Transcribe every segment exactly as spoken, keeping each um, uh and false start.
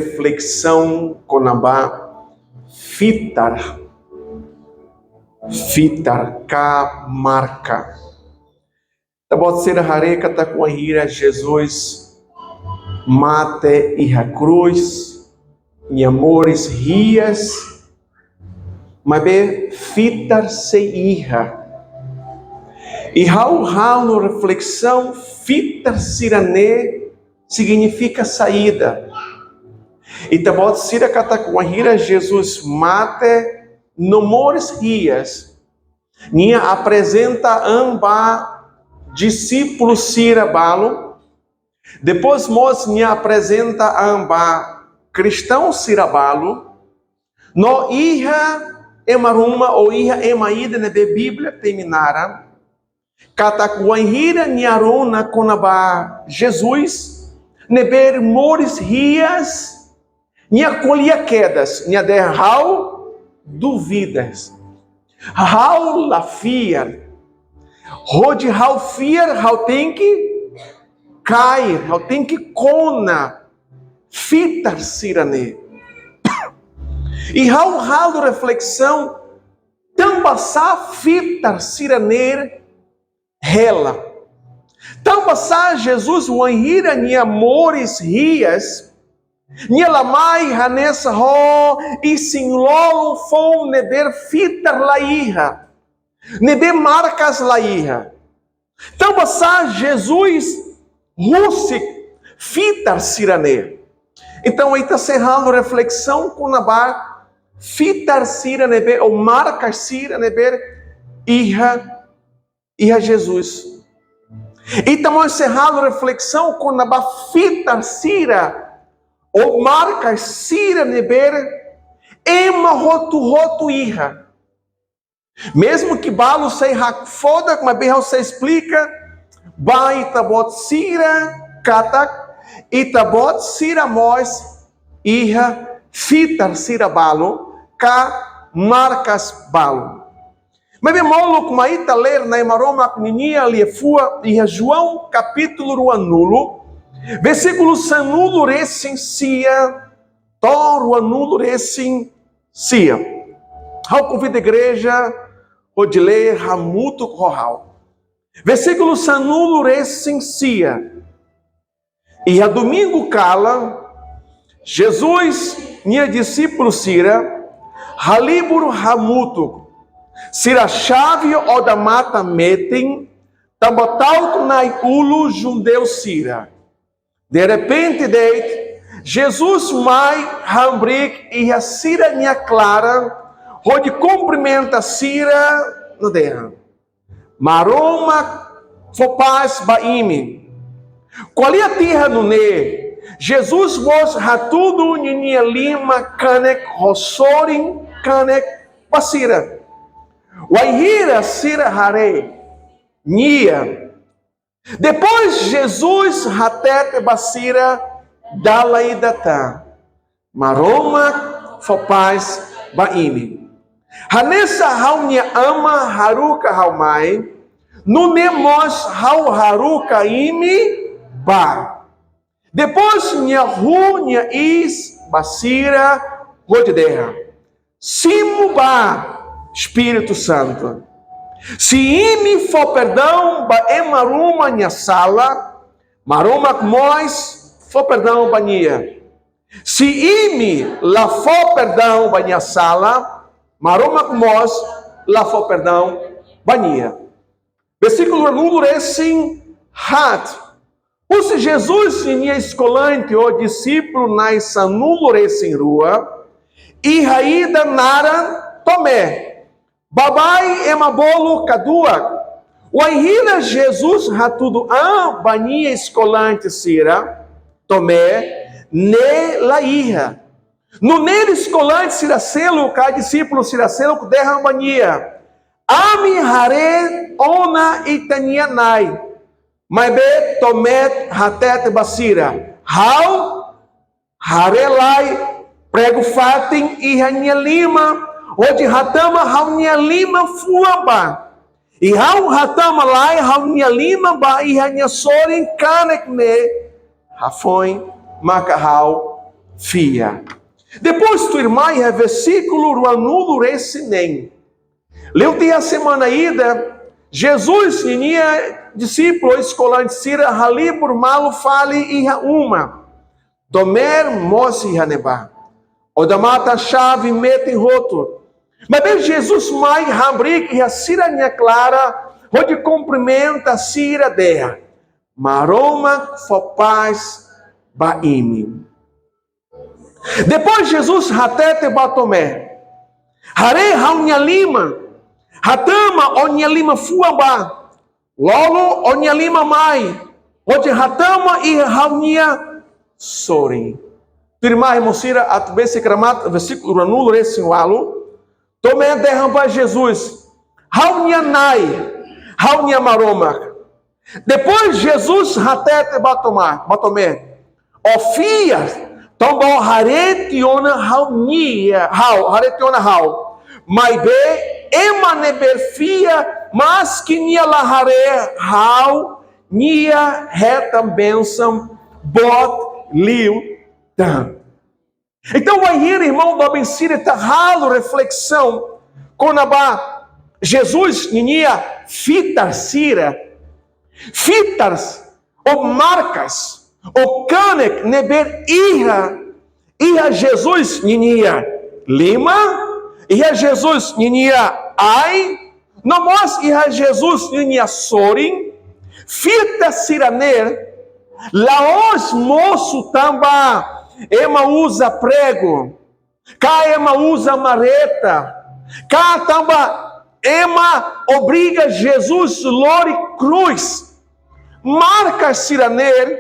reflesaun kona-ba fitar, fitar ka marka. Ita-boot sira haree katak wainhira Jesus mate iha krús, nia moris hi'as, maibé fitar sei iha. I ha'u halo reflesaun, fitar sira-ne'e signifika saida. Ita-boot sira katak wainhira Jesus mate no moris hi'as, nia aprezenta an ba disípulu sira balu, depois mós nia aprezenta an ba kristaun sira balu, no iha ema ruma ou iha ema ida ne'ebé Bíblia temi naran, katak wainhira nia rona kona-ba Jesus ne'ebé moris hi'as, nia ko'alia kedas, nia dehan: ha'u dúvidas. Ha'u la fiar. Hodi ha'u fiar, ha'u tenke kaer, ha'u tenke kona fitar sira-ne'e. I ha'u halo reflesaun, tanbasá fitar sira-ne'e hela. Tanbasá Jesus wainhira nia moris hi'as, nia la mai hanesan ho isin-lolon foun ne'ebé fitar la iha, ne'ebé markas la iha. Tanbasá Jesus husik fitar sira-ne'e. Entaun, ita sei halo reflesaun kona-ba fitar sira ne'ebé, ou marka sira ne'ebé iha, iha Jesus. Ita mós sei halo reflesaun kona-ba fitar sira, ou marka sira ne'ebé ema hotu-hotu iha. Mezmu ke balu sei hakfodak, maibé ha'u sei esplika ba ita-boot sira katak ita-boot sira mós iha fitar sira balu, ka markas balu. Maibé molok mai ita lee Nai Maromak ninia liafuan iha João kapítulu ruanulu, versíkulu sanulu-resin-sia to'o ruanulu-resin-sia. Ha'u konvida igreja hodi lee hamutuk ho ha'u. Versíkulu sanulu-resin-sia. Iha domingu kalan, Jesus nia disípulu sira halibur hamutuk. Sira xave odamatan metin, tanba ta'uk na'i-ulun judeu sira. Derrepente de'it, Jesus mai hamriik iha sira-nia klaran, hodi kumprimenta sira no dehan: Maromak fó pás ba imi. Ko'alia tiha nune'e, Jesus mós hatudu ninia liman kanek ho sorin kanek ba sira. Wainhira sira haree nia, depois Jesus hatete ba sira dala ida tan: Maromak fó pás ba imi. Hanesan ha'u-nia Aman haruka ha'u mai, nune'e mós ha'u haruka imi bá. Depois nia huu nia iis ba sira hodi dehan: Simu bá Espíritu Santu. Se imi fó perdaun ba ema ruma nia sala, Maromak mós fó perdaun ba nia. Se imi la fó perdaun ba nia sala, Maromak mós la fó perdaun ba nia. Versíkulu ruanulu-resin-haat. Husi Jesus ninia eskolante ou disípulu na'in sanulu-resin-rua, iha ida naran Tomé. Baibain ema bolu kaduak. Wainhira Jesus hatudu an ba nia eskolante sira, Tomé, ne'e la iha. Nune'e eskolante sira seluk ka disípulu sira seluk dehan ba nia: Ami haree ona ita-nia Na'i. Maibé Tomé hatete ba sira: Ha'u haree lai pregu-fatin iha nia liman, hodi hatama ha'u-nia liman fuan bá. I ha'u hatama lai ha'u-nia liman bá iha nia sorin kanek ne'e, hafoin maka ha'u fiar. Depois tuirmai iha versíkulu ruanulu-resin-neen. Liu tiha semana ida, Jesus ninia dixípulu, eskolante sira halibur malu fali iha uma. Tomé mós iha ne'ebá. Odamatan xave metin hotu. Maibé Jesus mai hamriik iha sira-nia klaran, hodi kumprimenta sira dehan: Maromak fó pás ba imi. Depois Jesus hatete ba Tomé: Haree ha'u-nia liman, hatama ó-nia liman-fuan ba, lolo ó-nia liman mai, hodi hatama iha ha'u-nia sorin. Tuirmai irmaun sira, atu besik remata versíkulu ruanulu-resin-ualu, Tomé dehan ba Jesus: Ha'u-nia Na'i, ha'u-nia Maromak. Depois Jesus hatete ba Tomé, ba Tomé: Ó fiar, tanba ó haree tiha ona ha'u-nia, ha'u, haree tiha ona ha'u. Maibé ema ne'ebé fiar, maski nia la haree ha'u, nia hetan bensaun boot liután. Entaun, wainhira irmaun doben sira ita halo reflesaun kona-ba Jesus ninia fitar sira, fitar ou markas ou kanek ne'ebé iha, iha Jesus ninia liman, iha Jesus ninia ain, no mós iha Jesus ninia sorin, fitar sira-ne'e la'ós mosu tanba ema uza pregu, ka ema uza marreta, ka tanba ema obriga Jesus lori krús. Marka sira-ne'e,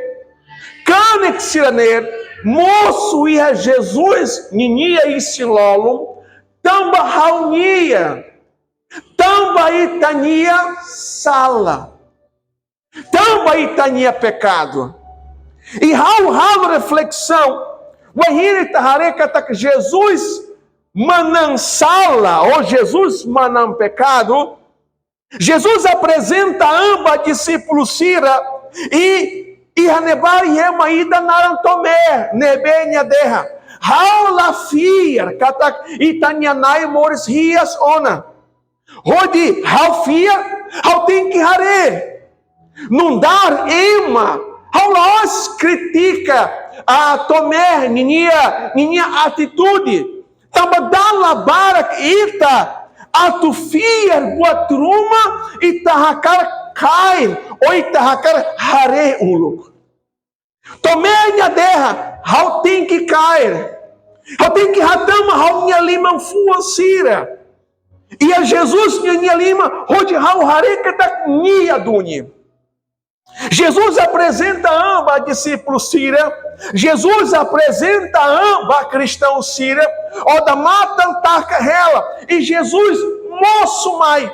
kanek sira-ne'e, mosu iha Jesus ninia isin-lolon, tanba ha'u-nia, tanba ita-nia sala, tanba ita-nia pekadu. I ha'u halo reflesaun, wainhira ita haree katak Jesus manán sala, ou Jesus manán pekadu, Jesus aprezenta an ba dixípulu sira, i, iha ne'ebá iha ema ida naran Tomé, ne'ebé nia dehan: Ha'u la fiar katak ita-nia Na'i moris hi'as ona. Hodi ha'u fiar, ha'u tenke haree. Nu'udar ema, ha'u la'ós kritika, ah, Tomé ninia, ninia atitude. Tanba dala barak ita atu fiar buat ruma, ita hakarak kaer, ou ita hakarak haree uluk. Tomé nia dehan: Ha'u tenke kaer. Ha'u tenke hatama ha'u-nia liman-fuan sira iha Jesus ninia liman, hodi ha'u haree katak nia duni. Jesus aprezenta an ba dixípulu sira, Jesus aprezenta an ba kristaun sira, odamatan taka hela, i Jesus mosu mai.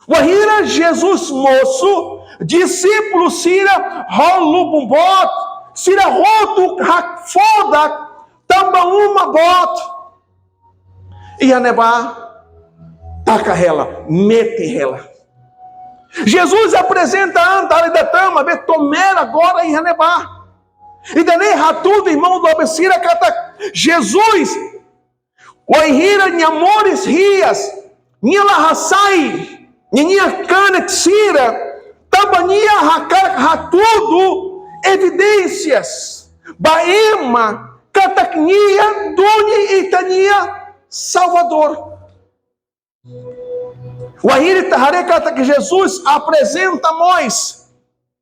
Wainhira Jesus mosu, dixípulu sira ho lubun boot, sira hotu hakfodak tanba uma boot. Iha ne'ebá taka hela, metin hela. Jesus aprezenta an dala ida tan, maibé Tomé agora iha ne'ebá. Ida-ne'e hatudu, irmaun doben sira, katak Jesus, wainhira nia moris hi'as, nia la hasai ninia kanek sira, tanba nia hakarak hatudu evidénsias ba ema katak nia duni, ita-nia Salvadór. Wainhira ita haree katak Jesus aprezenta mós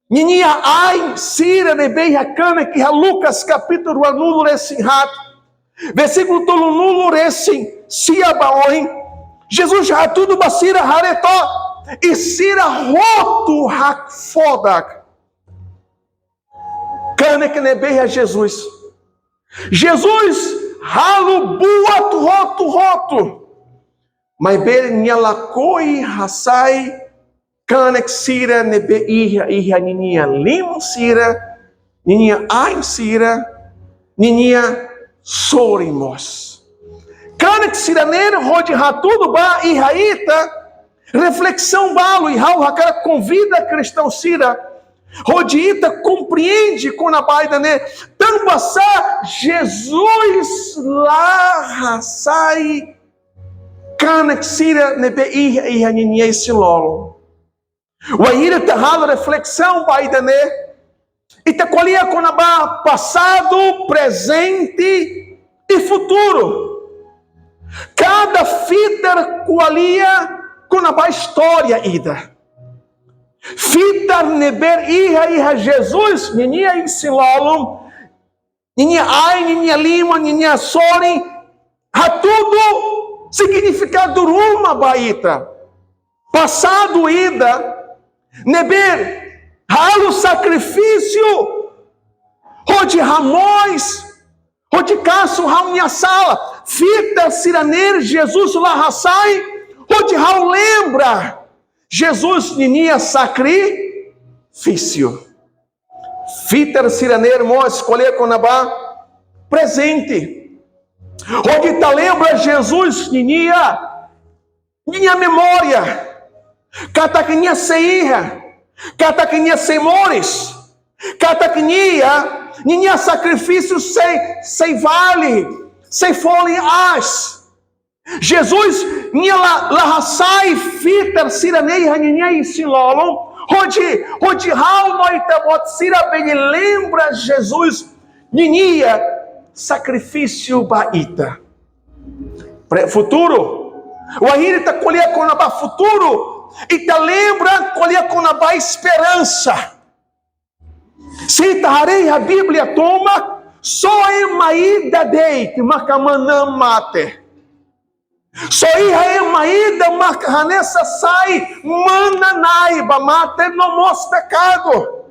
ninia ain sira ne'ebé iha kanek iha Lucas kapítulu ruanulu-resin-haat, versíkulu tolunulu-resin-sia ba oin, Jesus hatudu ba sira: Haree to'ok, i sira hotu hakfodak kanek ne'ebé iha Jesus. Jesus halo buat hotu-hotu, maibé nia lakohi hasai kanek sira ne'ebé iha, iha ninia liman sira, ninia ain sira, ninia sorin mós. Kanek sira-ne'e hodi hatudu ba iha ita reflesaun balu, i ha'u hakarak konvida kristaun sira Hodi ita komprende kona-ba ida-ne'e, tanba sá Jesus la hasai kanek sira ne'ebé iha, iha ninia isin-lolon. Wainhira ita halo reflesaun ba ida-ne'e, ita ko'alia kona-ba pasadu, prezente i futuru. Kada fitar ko'alia kona-ba istória ida. Fitar ne'ebé iha, iha Jesus ninia isin-lolon, ninia ain, ninia liman, ninia sorin, hatudu signifikadu ruma ba ita. Pasadu ida ne'ebé halo sakrifísiu hodi hamoos, hodi kasu ha'u-nia sala. Fitar sira-ne'e Jesus la hasai hodi ha'u lembra Jesus ninia sakrifísiu. Fitar sira-ne'e mós ko'alia kona-ba prezente. Hodi ita lembra Jesus ninia, ninia memória. Katak nia sei iha, katak nia sei moris, katak nia, ninia sakrifísiu sei, sei vale, sei folin aas. Jesus, nia la, la hasai fitar sira-ne'e iha ninia isin-lolon hodi, hodi ha'u no ita-boot sira bele lembra Jesus ninia sakrifísiu ba ita. Pre-, futuru. Wainhira ita ko'alia kona-ba futuru, ita lembra ko'alia kona-ba esperansa. Se ita haree iha Bíblia tomak, só ema ida de'it maka manán mate. Só iha ema ida maka hanesan sai manán-na'in ba mate no mós pekadu.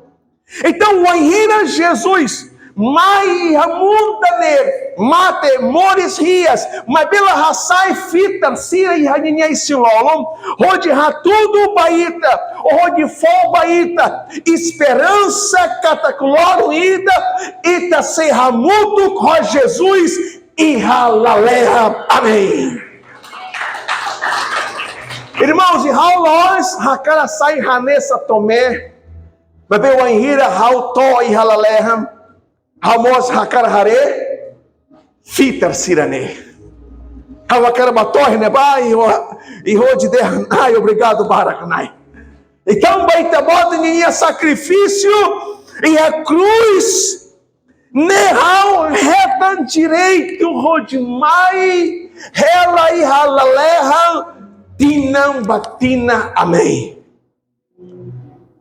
Entaun, wainhira Jesus mai iha mundu ne'e, mate, moris hi'as, maibé la hasai fitar sira iha ninia isin-lolon hodi hatudu ba ita, hodi fó ba ita esperansa katak loron ida ita sei hamutuk ho Jesus iha lalehan. Amen. Irmãos, i ha'u la'ós hakarak sai hanesan Tomé, maibé wainhira ha'u to'o iha lalehan, ha'u mós hakarak haree fitar sira-ne'e. Ha'u hakarak bá to'o iha ne'ebá, i ho-, i hodi dehan: Na'i, obrigadu barak, Na'i. Entaun, ba ita-boot ninia sakrifísiu iha krús ne'e, ha'u hetan direitu hodi mai hela iha lalehan tinan ba tinan. Amen.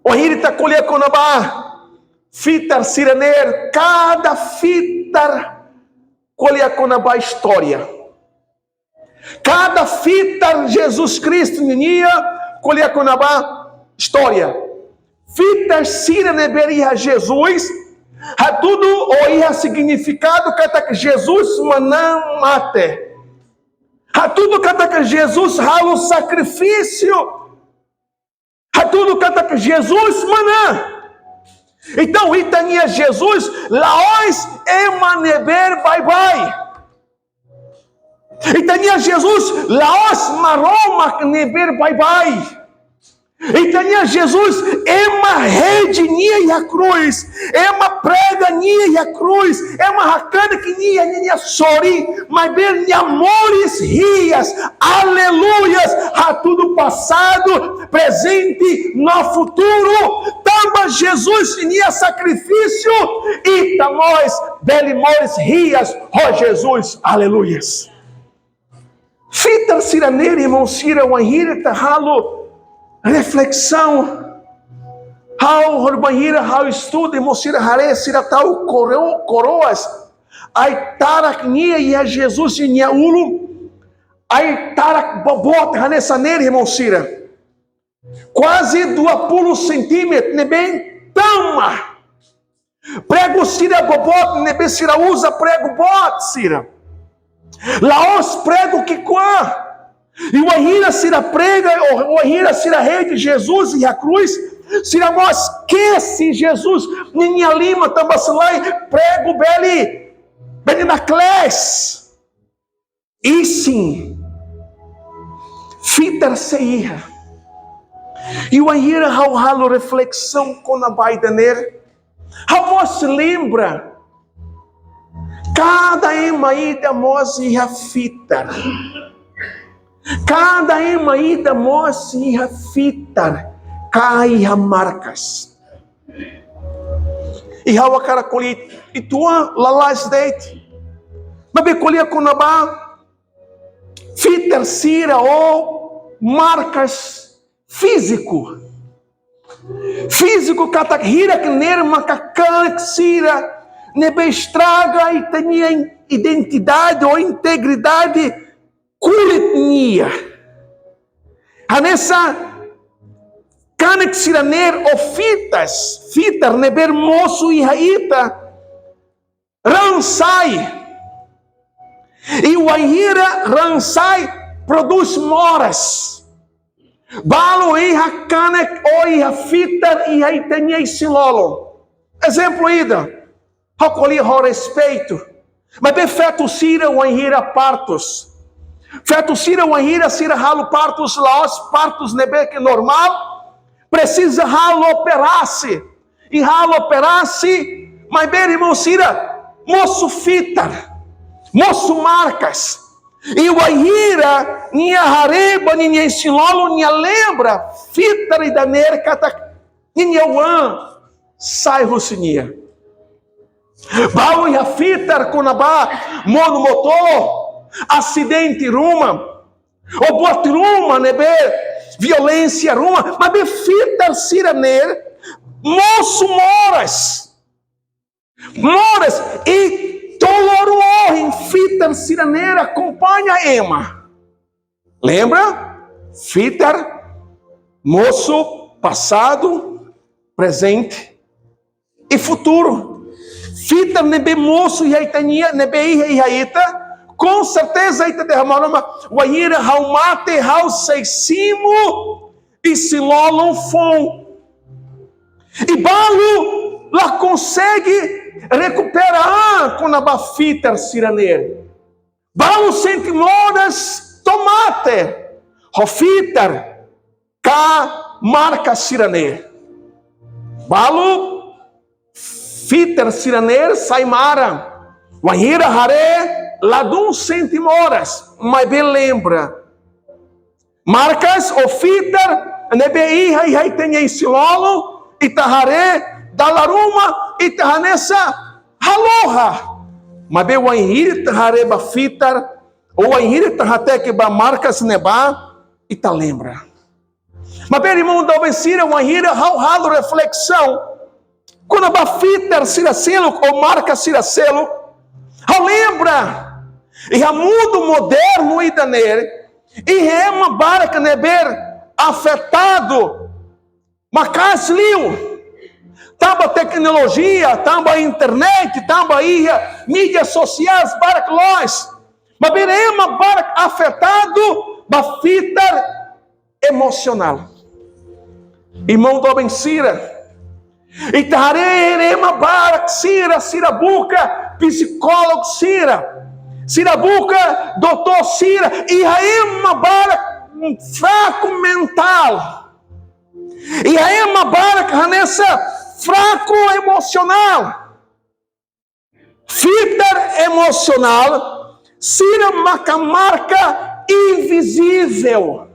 Wainhira ita ko'alia kona-ba fitar sira-ne'e, kada fitar ko'alia kona-ba istória. Kada fitar Jesus Kristu ninia ko'alia kona-ba istória. Fitar sira ne'ebé iha Jesus, hatudu ou iha signifikadu katak Jesus manán mate. Hatudu katak Jesus halo sakrifísiu. Hatudu katak Jesus manán. Entaun, ita-nia Jesus la'ós ema ne'ebé baibain. Ita-nia Jesus la'ós Maromak ne'ebé baibain. Ita-nia Jesus ema hedi nia iha krús, ema prega nia iha krús, ema hakanek nia, nia, nia sorin, maibé nia moris hi'as. Aleluias! Hatudu pasadu, prezente no futuru. Tanba Jesus nia sakrifísiu, ita mós bele moris hi'as ho Jesus. Aleluias! Fitar sira-ne'e, irmaun sira, wainhira ita halo reflesaun, ha'u, hori bainhira ha'u estuda, irmaun sira haree sira tau koro-, koroas, ai-tarak nia iha Jesus nia ulun, ai-tarak boboot hanesan ne'e, irmaun sira. Kuaze dua puluh sentímetru, ne'ebé tama. Pregu sira boboot, ne'ebé sira uza pregu boot sira. La'ós pregu ki'ikoan. I wainhira sira prega, ou wainhira sira hedi Jesus iha krús, sira mós kesi Jesus ninia liman tanba selae pregu bele, bele naklees. Isin, fitar sei iha. I wainhira ha'u halo reflesaun kona-ba ida-ne'e, ha'u mós lembra, kada ema ida mós iha fitar. Kada ema ida mós iha fitar ka iha markas. I ha'u hakarak ko'alia uitoan, lalais de'it, maibé ko'alia kona-ba fitar sira ou markas fíziku. Fíziku katak hirak-ne'e maka kanek sira ne'ebé estraga ita-nia identidade ou integridade kulit nian. Hanesan kanek sira-ne'e ou fitas, fitar ne'ebé mosu iha ita, raan sai. I wainhira raan sai, prodús moras. Balu iha kanek ou iha fitar iha ita-nia isin-lolon. Ezemplu ida, ha'u ko'alia ho respeitu, maibé feto sira wainhira partus. Feto sira wainhira sira halo partus la'ós partus ne'ebé ke normál, presiza halo operasi. I halo operasi, maibé irmaun sira, mosu fitar, mosu markas. I wainhira nia haree ba ninia isin-lolon, nia lembra fitar ida-ne'e katak ninia oan sai husi nia. Balu iha fitar kona-ba monu motór, asidente ruma, ou buat ruma ne'ebé violénsia ruma, maibé fitar sira-ne'e mosu moras. Moras, i to'o loron ohin fitar sira-ne'e akompaña ema. Lembra? Fitar mosu pasadu, prezente i futuru. Fitar ne'ebé mosu iha ita-nia, ne'ebé iha, iha ita, com certeza ita dehan: Maromak, wainhira ha'u mate, ha'u sei simu isin-lolon foun. I balu la konsege rekupera an kona-ba fitar sira-ne'e. Balu sente moras to'o mate ho fitar ka marka sira-ne'e. Balu fitar sira-ne'e sai maran. Wainhira haree, ladún sente moras, maibé lembra markas ou fitar ne'ebé iha, iha ita-nia isin-lolon, ita haree, dala ruma ita hanesan haluha. Maibé wainhira ita haree ba fitar, ou wainhira ita hateke ba markas ne'ebá, ita lembra. Maibé irmaun doben sira, wainhira ha'u halo reflesaun kona-ba fitar sira seluk ou marka sira seluk, ha'u lembra, iha mundu modernu ida-ne'e, iha ema barak ne'ebé afetadu maka'as liu, tanba teknolojia, tanba internet, tanba iha mídia sosiais barak loos. Maibé ema barak afetadu ba fitar emosionál. Irmaun doben sira, ita haree ema barak sira, sira buka psikólogu sira, sira buka doutór sira, iha ema barak fraku mentál. Iha ema barak hanesan fraku emosionál. Fitar emosionál sira maka marka invizivel.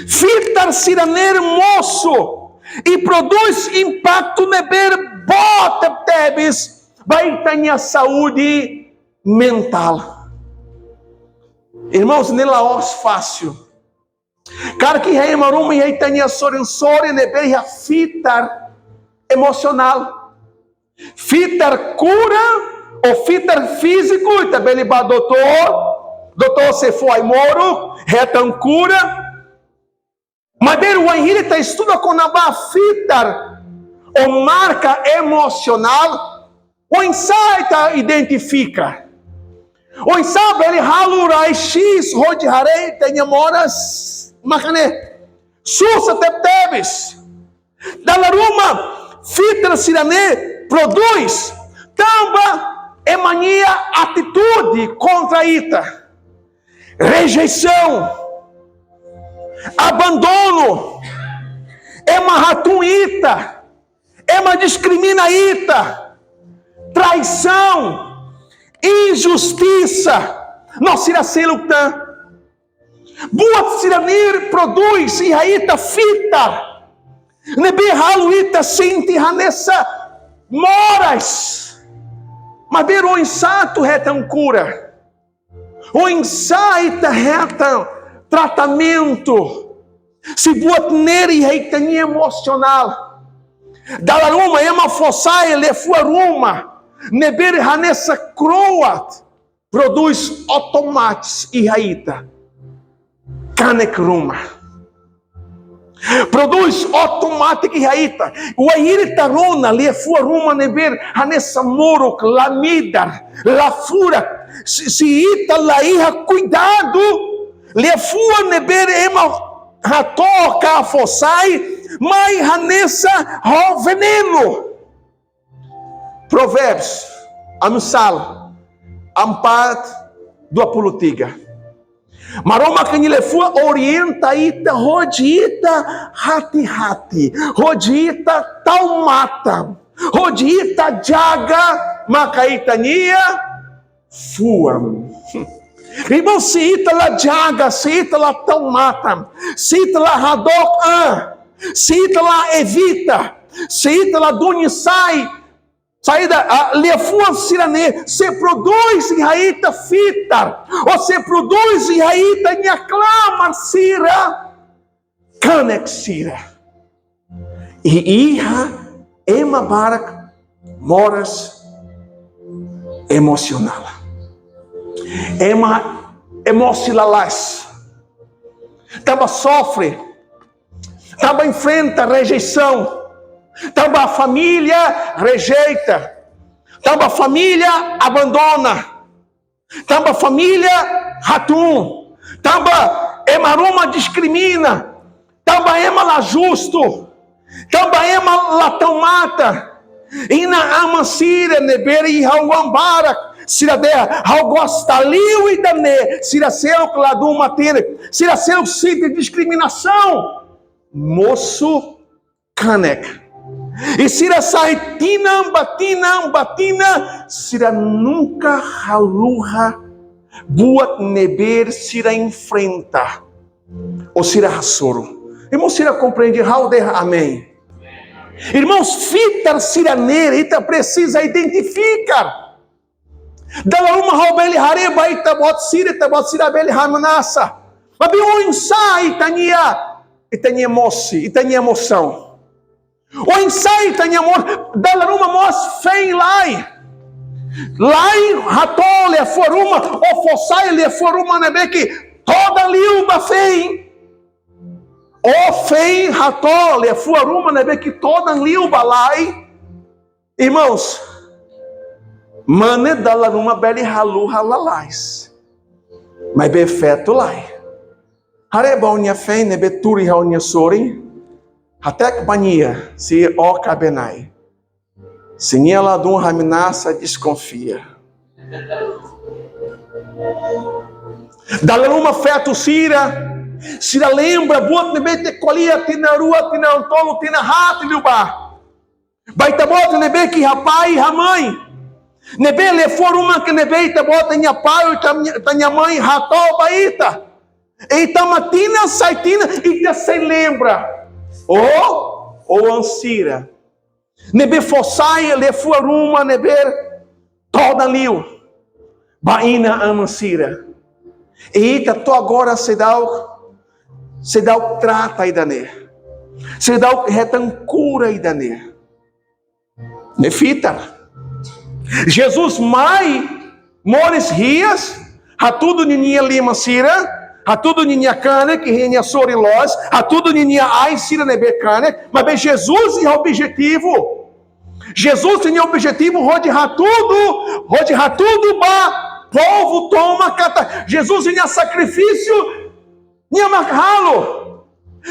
Fitar sira-ne'e mosu i prodús impaktu ne'ebé boot tebetebes ba ita-nia saúde mentál. Irmãos, ne'e la'ós fásil. Karik iha ema ruma iha ita-nia sorin-sorin ne'ebé iha fitar emosionál. Fitar kura ou fitar fíziku, ita bele bá doutór, doutór sei fó ai-moruk, hetan kura. Maibé wainhira ita estuda kona-ba fitar ou marka emosionál, oinsá ita identifika? Oinsá bele halo raio-x hodi haree ita-nia moras mak ne'e? Susar tebetebes. Dala ruma fitar sira-ne'e prodús tanba ema nia atitude kontra ita. Rejeisaun, abandonu, ema hatún ita, ema diskrimina ita, traisaun, injustisa, no sira seluk tan. Buat sira-ne'e prodús iha ita fitar ne'ebé halo ita sente hanesan moras. Maibé oinsá atu hetan kura? Oinsá ita hetan tratamentu? Se buat ne'e iha ita-nia emosionál, dala ruma ema fó sai liafuan ruma ne'ebé hanesan kro'at, prodús automátiku iha ita kanek ruma. Prodús automátiku iha ita. Wainhira ita rona liafuan ruma ne'ebé hanesan moruk, la midar, la furak, se, se ita la iha kuidadu, liafuan ne'ebé ema hato'o ka fó sai mai hanesan ho venenu. Provérbios, Amsal empat dua puluh tiga. Maromak nia liafuan orienta ita hodi ita hati-hati, hodi ita tau matan, hodi ita jaga maka ita-nia fuan. Irmaun, se ita la jaga, se ita la tau matan, se ita la hadook an, se ita la evita, se ita la duni sai, saida, ah, liafuan sira-ne'e sei prodús iha ita fitar, ou sei prodús iha ita-nia klamar sira, kanek sira. I iha ema barak moras emosionál. Ema emosi lalais. Tanba sofre. Tanba enfrenta rejeisaun. Tanba família rejeita. Tanba família abandona. Tanba família hatún. Tanba ema ruma diskrimina. Tanba ema la justu. Tanba ema la tau matan. Inan-aman sira ne'ebé iha oan barak, sira dehan, ha'u gosta liu ida-ne'e, sira seluk ladún matenek, sira seluk sente diskriminasaun. Mosu kanek. I sira sai tinan ba tinan ba tinan, sira nunka haluha buat ne'ebé sira enfrenta ou sira hasoru. Irmaun sira komprende, ha'u dehan amen. Irmãos, fitar sira-ne'e ita presiza identifika. Dala ruma ha'u bele haree ba ita-boot sira, ita-boot sira bele hamnasa. Maibé oinsá ita-nia, ita-nia emosi, ita-nia emosaun. Oinsá ita-nia emosi, dala ruma mós feen lai. Lai hato'o liafuan ruma, ou fó sai liafuan ruma ne'ebé ke todan liu ba feen. Ou feen hato'o liafuan ruma ne'ebé ke todan liu ba lai. Irmãos, mane dala ruma bele haluha lalais. Maibé feto lae. Haree ba ó-nia feen ne'ebé tuur iha ó-nia sorin. Hateke ba nia, se ó kaben-na'in. Se nia ladún hamnasa, deskonfia. Dala ruma feto sira, sira lembra buat ne'ebé ita ko'alia tinan rua, tinan tolu, tinan haat liubá. Ba ita-boot ne'ebé ke iha pai, iha mãe. Ne'ebé liafuan ruma ke ne'ebé ita-boot nia pai, ita-nia, ita-nia mãe hato'o ba ita. Ita tama tinan, sai tinan, ita sei lembra. Ou, ou oan sira. Ne'ebé fó sai liafuan ruma ne'ebé todan liu ba inan-aman sira. I ita to'o agora seidauk, seidauk trata ida-ne'e. Seidauk hetan kura ida-ne'e. Ne'e fitar. Jesus mai moris hi'as, hatudu ninia liman sira, hatudu ninia kanek iha nia sorin loos, hatudu ninia ain sira ne'ebé kanek, maibé Jesus iha objetivu. Jesus nia objetivu hodi hatudu, hodi hatudu ba povu tomak katak Jesus nia sakrifísiu nia mak halo.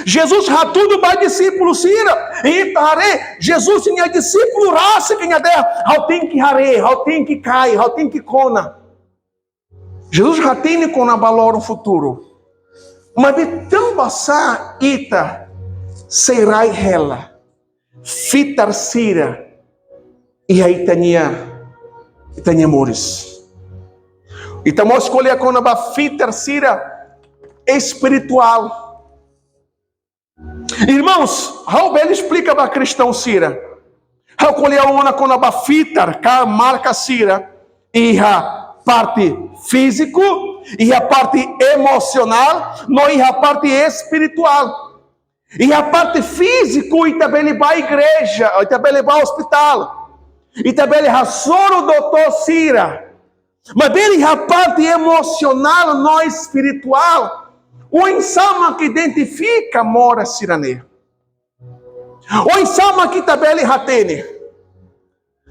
Jesus hatudu ba dixípulu sira. Ita haree, Jesus nia dixípulu rasik nia dehan, ha'u tenke haree, ha'u tenke kaer, ha'u tenke kona. Jesus hatene kona-ba loron futuru. Maibé tanbasá ita sei rai hela fitar sira iha ita-nia, ita-nia moris. Ita mós ko'alia kona-ba fitar sira espirituál. Irmãos, ha'u bele esplika ba kristaun sira. Ha'u ko'alia ona kona-ba fitar ka marka sira iha parte fíziku, iha parte emosionál, no iha parte espirituál. Iha parte fíziku, ita bele bá igreja, ita bele bá ospitál, ita bele hasoru doutór sira. Maibé iha parte emosionál no espirituál, oinsá mak identifika moras sira-ne'e? Oinsá mak ita bele hatene?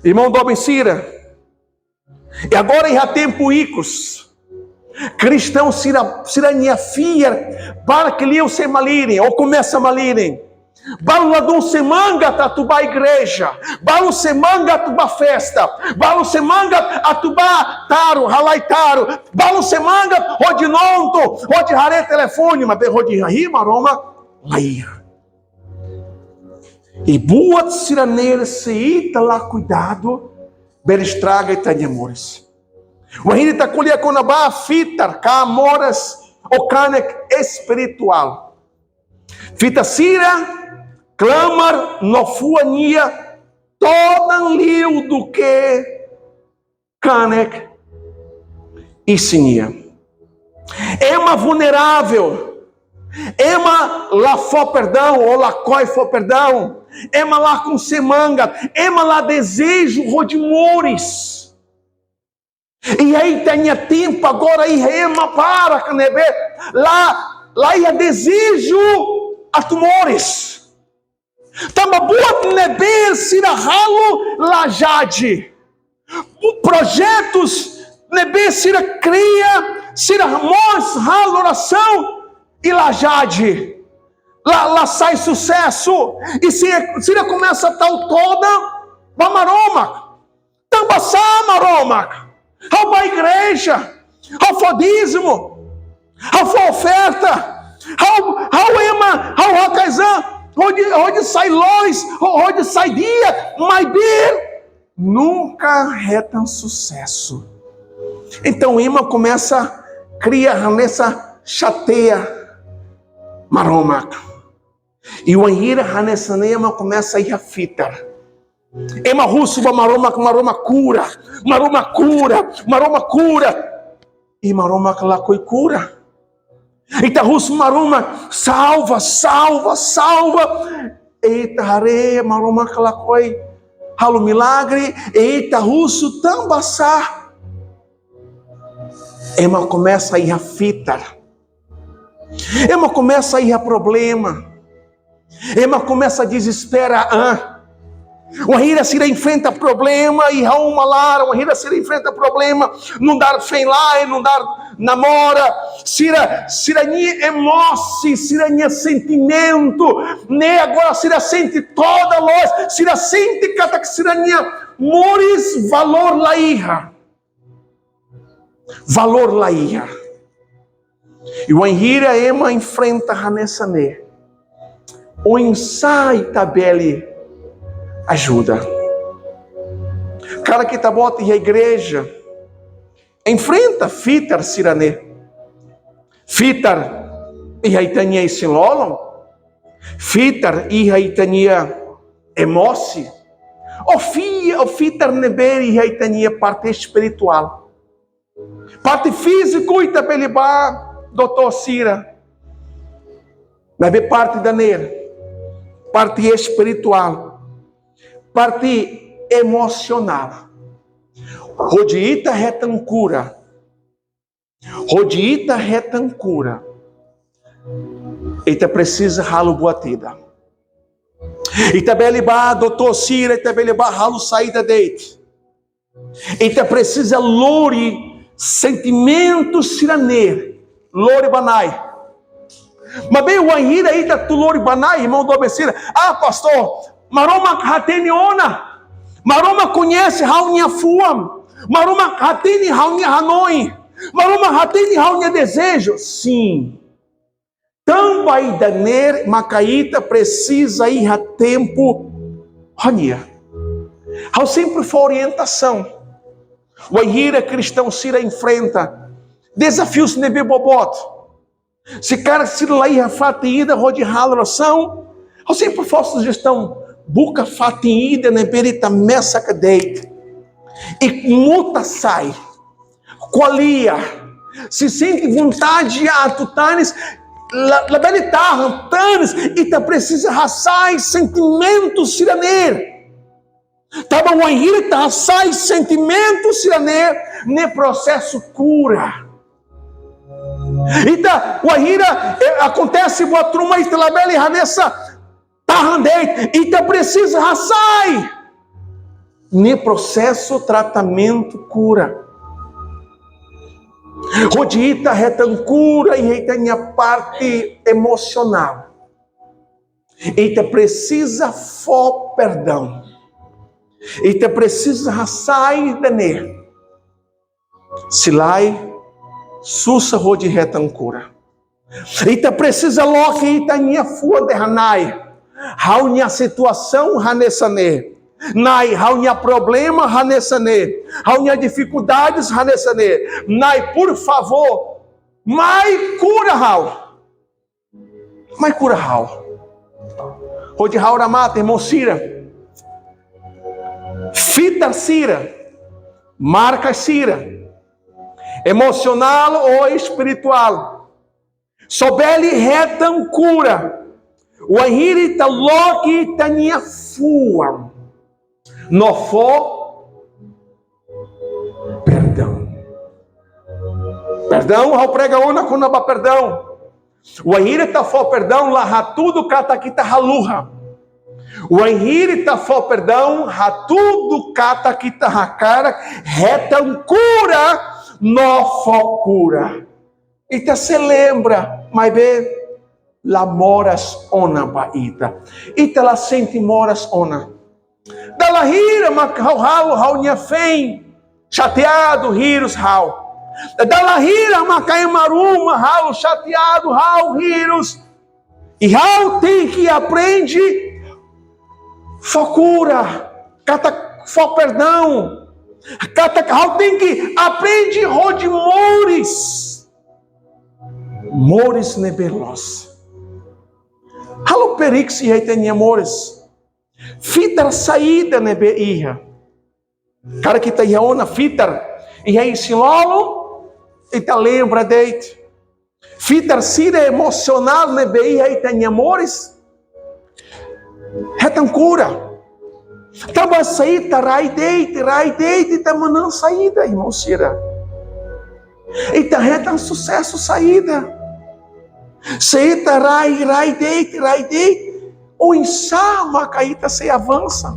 Irmaun doben sira, i agora iha tempu ikus, kristaun sira, sira-nia fiar barak liu sei malirin, ou komesa malirin. Balu ladún semangat atu bá igreja, balu semangat atu bá festa, balu semangat atu bá taru, halai taru, balu semangat hodi nonton, hodi haree telefone, maibé hodi hahi'i Maromak, la iha. I buat sira-ne'e se ita la kuidadu, bele estraga ita-nia moris. Wainhira ita ko'alia kona-ba fitar ka moras ou kanek espirituál. Fitar sira klamar no fuan nia todan liu duké kanek isin nian. Ema vulneravel, ema la fó perdaun ou lakohi fó perdaun, ema lakon semangat, ema la dezeju hodi moris. I iha ita-nia tempu agora iha ema barak ne'ebé la, la iha dezeju atu moris. Tanba buat ne'ebé sira halo la jadi. Projetus ne'ebé sira kria, sira mós halo orasaun i la jadi. La, la sai susesu. I sira, sira komesa tau todan ba Maromak. Tanba sá Maromak? Ha'u bá igreja, ha'u fó dízimu, ha'u fó oferta, ha'u, ha'u ema, ha'u hakae'zan hodi, hodi sai loos, ho-, hodi sai di'ak, maibé nunka hetan susesu. Entaun, ema komesa kria hanesan xateia Maromak. I wainhira hanesan ne'e ema komesa iha fitar. Ema husu ba Maromak, Maromak kura, Maromak kura, Maromak kura. I Maromak lakohi kura. Ita husu Maromak, salva, salva, salva. Ita haree Maromak lakohi halo milagre, ita husu tanba sá. Ema komesa iha fitar. Ema komesa iha problema. Ema komesa dezespera, ah. Wainhira sira enfrenta problema iha uma laran, wainhira sira enfrenta problema nu'udar feen-la'en, nu'udar namora, sira, sira-nia emosi, sira-nia sentimentu, ne'e agora sira sente todan loos, sira sente katak sira-nia moris valór la iha. Valór la iha. I wainhira ema enfrenta hanesan ne'e, oinsá ita bele ajuda? Karik ita-boot iha igreja enfrenta fitar sira-ne'e. Fitar iha ita-nia isin-lolon, fitar iha ita-nia emosi, ou fi-, ou fitar ne'ebé iha ita-nia parte espirituál. Parte fíziku ita bele bá doutór sira. Maibé parte ida-ne'e, parte espirituál, parte emosionál. Hodi ita hetan kura. Hodi ita hetan kura, ita presiza halo buat ida. Ita bele bá doutór sira, ita bele bá halo saida de'it. Ita presiza lori sentimentu sira-ne'e, lori ba Na'i. Maibé wainhira ita atu lori ba Na'i, irmaun doben sira, ah, pastór, Maromak hatene ona. Maromak koñese ha'u-nia fuan. Maromak hatene ha'u-nia hanoin. Maromak hatene ha'u-nia dezeju. Sin. Tanba ida-ne'e maka ita presiza iha tempu ho Nia. Ha'u sempre fó orientasaun. Wainhira kristaun sira enfrenta dezafius ne'ebé boboot, se karik sira la iha fatin ida hodi halo orasaun, ha'u sempre fó sujestaun: buka fatin ida ne'ebé ita mesak de'it, i muta sai, ko'alia. Se sente vontade atu tanis, la, labele tahan, tanis. Ita presiza hasai sentimentu sira-ne'e. Tanba wainhira ita hasai sentimentu sira-ne'e, ne'e prosesu kura. Ita, wainhira, eh, akontese buat ruma, ita labele hanesan tahan de'it, ita presiza hasai. Ne'e prosesu tratamentu kura. Hodi ita hetan kura iha ita-nia parte emosionál, ita presiza fó perdaun. Ita presiza hasai ida-ne'e. Se lae, susar hodi hetan kura. Ita presiza loke ita-nia fuan dehan: Na'i, ha'u-nia situasaun hanesan ne'e. Na'i, ha'u-nia problema hanesan ne'e. Ha'u-nia difikuldades hanesan ne'e. Na'i, por favór, mai kura ha'u. Mai kura ha'u. Hodi ha'u remata, irmaun sira, fitar sira, marka sira, emosionál ou espirituál, só bele hetan kura wainhira ita loke ita-nia fuan no fó perdaun. Perdaun, ha'u prega ona kona-ba perdaun. Wainhira ita fó perdaun, la hatudu katak ita haluha. Wainhira ita fó perdaun, hatudu katak ita hakarak hetan kura no fó kura. Ita sei lembra, maibé la moras ona ba ita. Ita la sente moras ona. Dala hira maka ha'u halo ha'u-nia feen xateadu hirus ha'u. Dala hira maka ema ruma halo xateadu ha'u hirus. I ha'u tenke aprende fó kura, katak fó perdaun. Katak ha'u tenke aprende hodi moris. Moris ne'ebé loos. Halo periksa iha ita-nia moris. Fitar saida ne'ebé iha? Karik ita iha ona fitar iha isin-lolon, ita lembra de'it. Fitar sira emosionál ne'ebé iha ita-nia moris, hetan kura. Tanba se ita rai de'it, rai de'it, ita manán saida, irmaun sira? Ita hetan susesu saida? Se ita rai, rai de'it, rai de'it, oinsá maka ita sei avansa?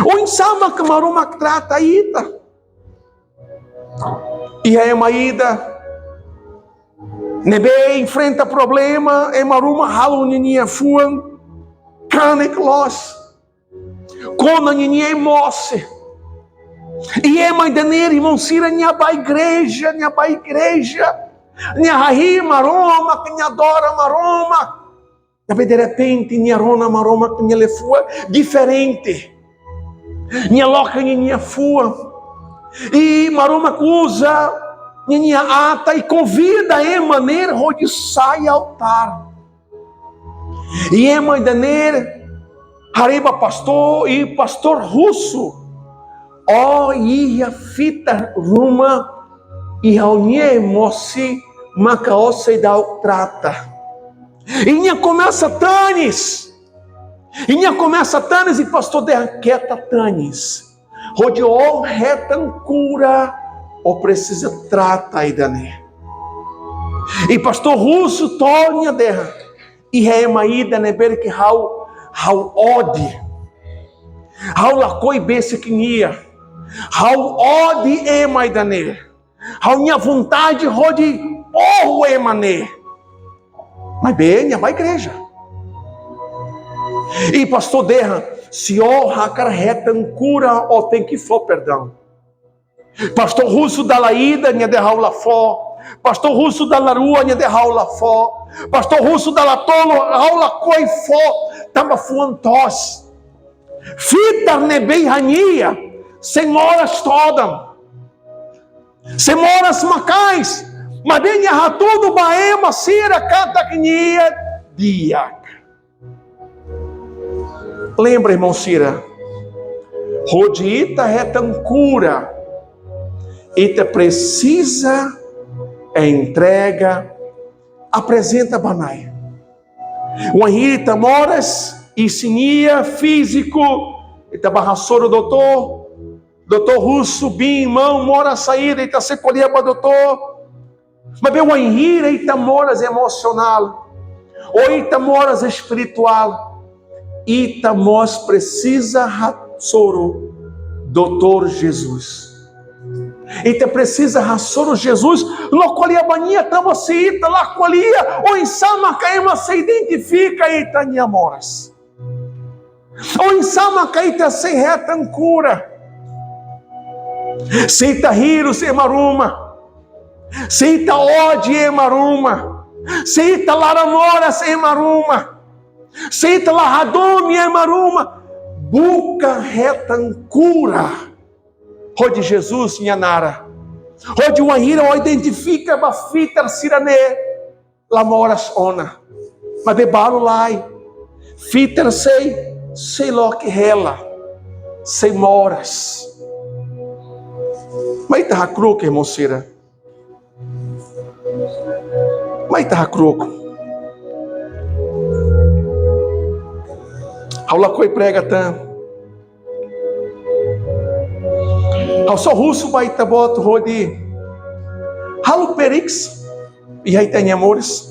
Oinsá maka Maromak trata ita? Iha ema ida ne'ebé enfrenta problema, ema ruma halo ninia fuan kanek loos, kona ninia emosi. I ema ida-ne'e, irmaun sira, nia bá igreja, nia bá igreja, nia hahi'i Maromak, nia adora Maromak. Tapi derrepente nia rona Maromak nia liafuan diferente. Nia loke ninia fuan. I Maromak uza ninia atan i konvida ema ne'e hodi sai altár. I ema ida-ne'e haree ba pastór, i pastór husu: Ó iha fitar ruma iha ó-nia emosi maka ó seidauk trata. I nia komesa tanis. I nia komesa tanis, i pastór dehan: Keta tanis. Hodi ó hetan kura, ó presiza trata ida-ne'e. I pastór husu to'o nia dehan: Iha ema ida ne'ebé ke ha'u, ha'u odi. Ha'u lakohi besik nia. Ha'u odi ema ida-ne'e. Ha'u-nia vontade hodi oho ema ne'e. Maibé nia bá igreja. I pastór dehan: Se ó hakarak hetan kura, ó tenke fó perdaun. Pastór husu dala ida, nia dehan: Ha'u la fó. Pastór husu dala rua, nia dehan ha'u la fó. Pastór husu dala tolu, ha'u lakohi fó. Tanba fuan toos. Fitar ne'ebé iha nia, sei moras todan. Sei moras maka'as. Maibé nia hatudu ba ema sira katak nia di'ak. Lembra, irmaun sira, hodi ita hetan kura, ita presiza entrega, aprezenta ba Na'i. Wainhira ita moras, isin nia fíziku, ita bá hasoru doutór, doutór husu, biin, maun, moras saida, ita sei ko'alia ba doutór. Maibé wainhira ita moras emosionál, ou ita moras espirituál, ita mós presiza hasoru Doutór Jesus. Ita presiza hasoru Jesus, no ko'alia ba nia, tanba se ita la ko'alia, oinsá maka ema sei identifika ita-nia moras? Oinsá maka ita sei hetan kura? Se ita hirus ema ruma, se ita odi ema ruma, se ita laran moras ema ruma, se ita la hadomi ema ruma, buka hetan kura hodi Jesus nia naran. Hodi wainhira ó identifika ba fitar sira-ne'e, la moras ona. Maibé balu lae, fitar sei, sei loke hela, sei moras. Mai ita hakru'uk, irmaun sira. Mai ita hakru'uk. Ha'u lakohi prega tan. Ha'u só husu ba ita-boot hodi halo periks iha ita-nia moris.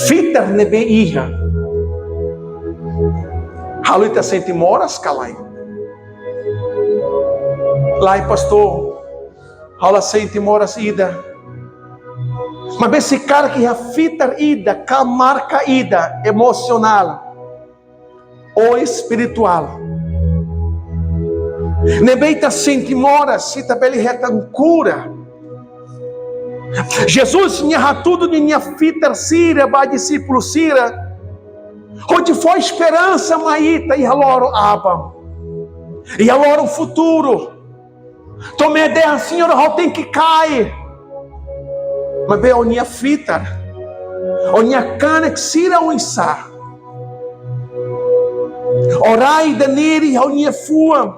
Fitar ne'ebé iha halo ita sente moras ka lae? Lae, pastór, ha'u la sente moras ida. Maibé se karik iha fitar ida ka marka ida emosionál ou espirituál ne'ebé ita sente moras, ita bele hetan kura. Jesus nia hatudu ninia fitar sira ba dixípulu sira, hodi fó esperansa mai ita iha loron aban, iha loron futuru. Tomé dehan, Señór, ha'u tenke kaer. Maibé ó-nia fitar, ó-nia kanek sira oinsá? Ó rai daneri iha ó-nia fuan,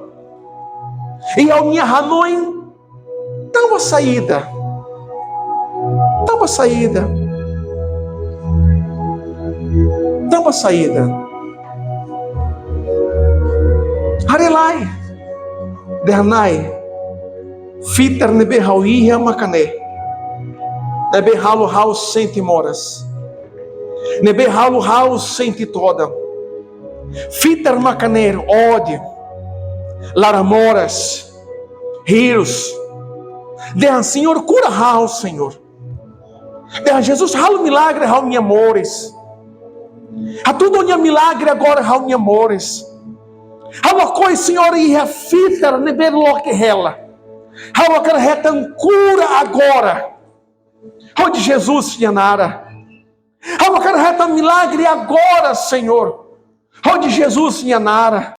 iha ó-nia hanoin, tanba saida? Tanba saida? Tanba saida? Haree lai. Dehan Na'i, fitar ne'ebé ha'u iha maka ne'e, ne'ebé halo ha'u sente moras, ne'ebé halo ha'u sente todan. Fitar maka ne'e: ódiu, laran moras, hirus. Dehan, Señór, kura ha'u, Señór. Dehan Jesus, halo milagre ha'u-nia moris. Hatudu ó-nia milagre agora ha'u-nia moris. Ha'u lakohi, Señór, iha fitar ne'ebé loke hela. Ha'u hakarak hetan kura agora, hodi Jesus nia naran. Ha'u hakarak hetan milagre agora, Señór, hodi Jesus nia naran.